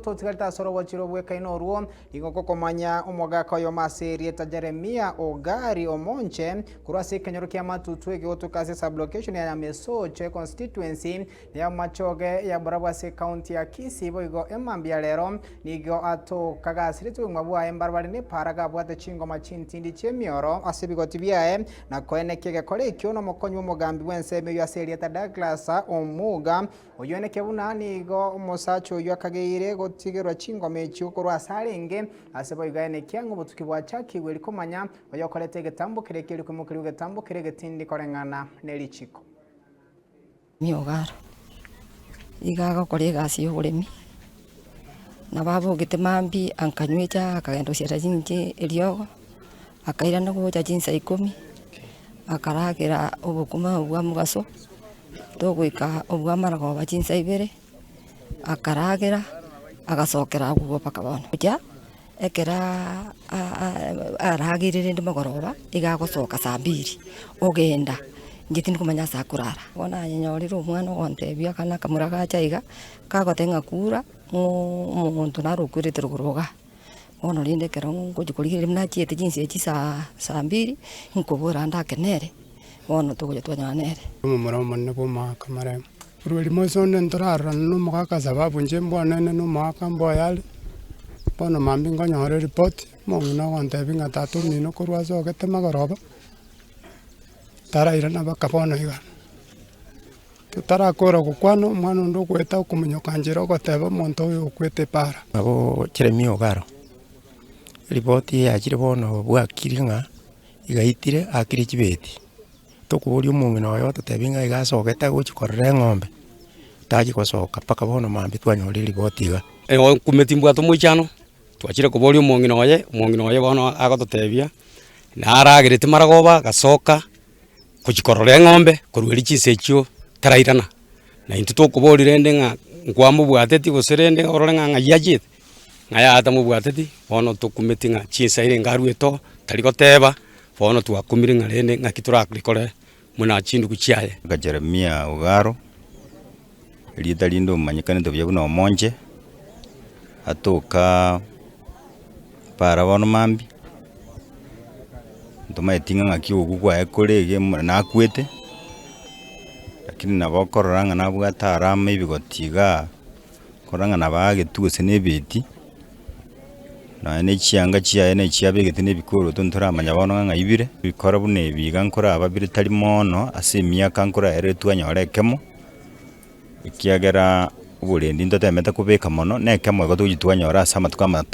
Totigarete ase orogochi robwekaine orwo, nigo gokomanya omogaka oyomo ase erieta Jeremia Ogari Omonche, korwa ase ekenyoro kia Matutu egegotoka ase sub-location ya Nyamesocho econstituency ya Machoge ya Borabu ase ecounty ya Kisii boigo emambia rero nigo atoka gasiretwe obogima bwaye mbarabare nepara gabwate chingoma chintindi chiemioro ase ebigoti biaye na koenekia egekora ekio nomokonyi bw'omogambi bw'ensemo eyio ase erieta Douglas Omuga Oyoeneke buna nigo omosacha oyio akageire gotigerwa chingoma echio korwa ase arenge, ase boigo aenekia ng'a obotuki bwachakigwe eri komanya oyokorete egetambo keria keria koimokerigwa egetambo keria egetindi koreng'ana ne richiko. Miogaro iga agokora egasi ya oboremi, nabo abogete mambia akanywa echae akagenda gosiarera chinche eriogo, akairana gocha chinsa ikomi, akaragera obokima obwo bwa mogaso. Togoika obw'amaragoba chinsa ibere, akaragera, agasokera agwo mpaka bono. Gochia ekero arageire rende mogoroba, iga agosoka saa mbiri, ogenda, inche tindi komanya ase akorara. Bono aye nyorire omwana ogontebia akana akamura gacha iga, kagoteba ng'a kura, ng'o omonto naro okwerete rogoro igaa. Bono rende ekero ngochia korigereria buna achiete chinsa echi saa saa mbiri, nkobora ndake nere. Bono togocha twanyora nere. Omomura omonene bw'omogaka maremo. Korwa erio Mose onde ntorarorane nomogaka sababu inche mbwanene nomogaka mboyo are, bono mambia nkonyora eripoti, omong'ina ogontebia ng'a tata omino korwa asogete magoroba, tarairana mpaka bono iga. Totarakora gokwana omwana onde ogoeta okomonyoka nchera ogoteba omonto oyo okwete epaara. Nabo Jeremia Ogaro, eripoti eye yachire bono bwakire ng'a. Igaitire aakire chibeti, tokoboria omong'ina oye ototebie ng'a iga asogete agochia korora eng'ombe, tachia gosoka mpaka bono mambia twanyorire ripoti iga. Igo nkumeti mbwate omoichano, twachire koboria omong'ina oye, omong'ina oye bono agototebia, naragerete maragoba agasoka, gochia korora eng'ombe, korwa erio chinsa echio tarairana. Na intwe tokoboria rende ng'a nkwamobwateti gose rende orore ng'a ng'ai achiete. Ng'a yaya tamobwateti, bono tokumeti ng'a chinsa ere enga aruete oo, tari goteba, bono twakumire ng'a rende ng'aki torakore buna chindugu chiaye. Aka Jeremia Ogaro, erieta rinde omanyekanete buya buna Omonche, atoka para bono mambia, ntomaeti ng'a ng'aki okwo kwaye kore iga nakwete, lakini nabo okorora ng'a nabwate arama ebigoti igaa. Korora ng'a nabo aagetwe gose na ebeti, nonya na echianga chiaye na echiabegete na ebikoroto ntoramanya bono ng'a ng'ai bire. Ebikoro buna ebi iga nkoraba bire tari mono ase emiaka nkoraerire twanyora ekemo, ekiagera oborendi ntotemete kobeka mono, na ekemo igo togochia twanyora ase amatuko amata.